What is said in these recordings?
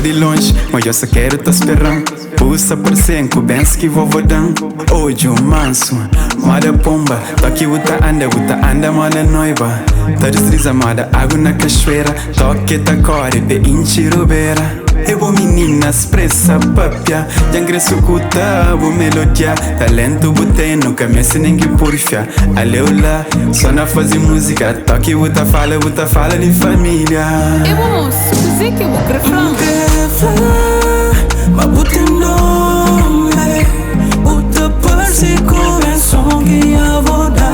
di lonji ma djo sakedu ta speran. Bu sa parse-m ku bens ki vovó da-m. Odju mansu, moda ponba. Toki bu ta anda, bu ta anda moda noiba. Ta disliza moda agu na kaxuera. Toki ta kore pe intxi rubera. É bo minina, spresa papia. Dja N kre sukuta bu melodia. Talentu bu ten, nu ka meste nen ki purfia. Ale-u la, so na faze múzika. Toki bu ta fala, bu ta fala di família. É bo moço, kuzê ke bu kre fla-m? N kre fla ma bu ten nome. Bu ta parse ku benson ki nha avó da.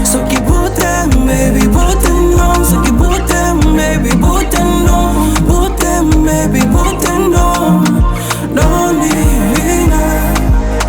So ki bu ten, baby, bu ten nom. So ki bu ten, baby, bu ten nom. Bu ten, baby, bu ten nom. Dom divina.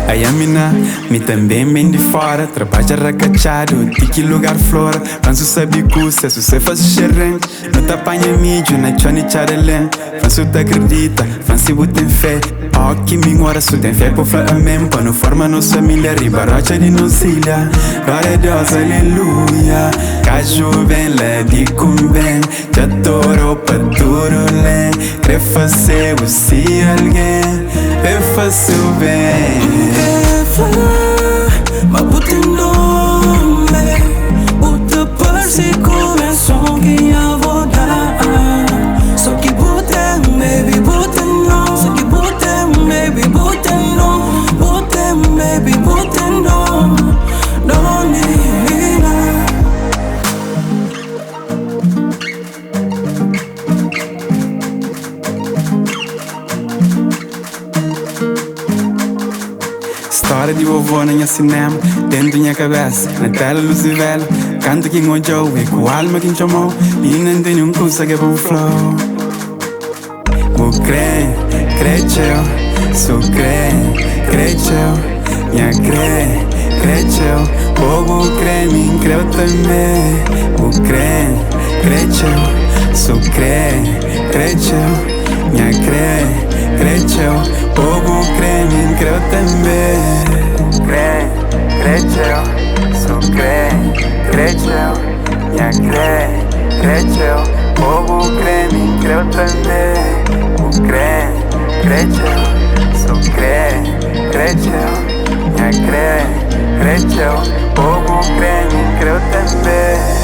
Ai amina, mi tanbe N ben di fora. Trabadja rakatxadu ti ki lugar flora. Fransu sabi kusa, su se fase xerén. Nu ta panha midju na txon di txadalen. Fla su ta kridita, fla si bu ten fé. Ó ki mi ora su ten fé po fla amén. Pa nu forma nos família riba rotxa di nos ilha. Glória a Deus, aleluia. Kaju ben la di kunben. Dja torou pa tudu len. Kre fase-bu si algen Kre fase-u ben. N kre fla ma bu ten nome. Bu ta parse ku benson ki nha avó da. So ki bu ten, baby, bu ten nom. So ki bu ten, baby, bu ten nom. Bu ten, baby, bu ten nom. Dom divina. Stória di vovó na nha sinéma. Dentu nha kabésa, na téla lus di véla. Kantu ki N odja-u, é ku alma ki N txoma-u. Inda N tene un kusa k'é pa bu fla-u. Bu krê, krê txeu. S'u krê, krê txeu. Nha krê, krê txeu. Bo bu krê, mi N krê-u tanbê. Bu krê, krê txeu. S'u krê, krê txeu. Nha krê, krê txeu. Bo bu krê, mi N krê-u tanbê. Bu krê, krê txeu. S'u krê, krê txeu. Nha krê, krê txeu. Bo bu krê, mi N krê-u tanbê. Bu krê, krê txeu. S'u krê, krê txeu. Nha krê, krê txeu. Bo bu krê, mi N krê-u tanbê.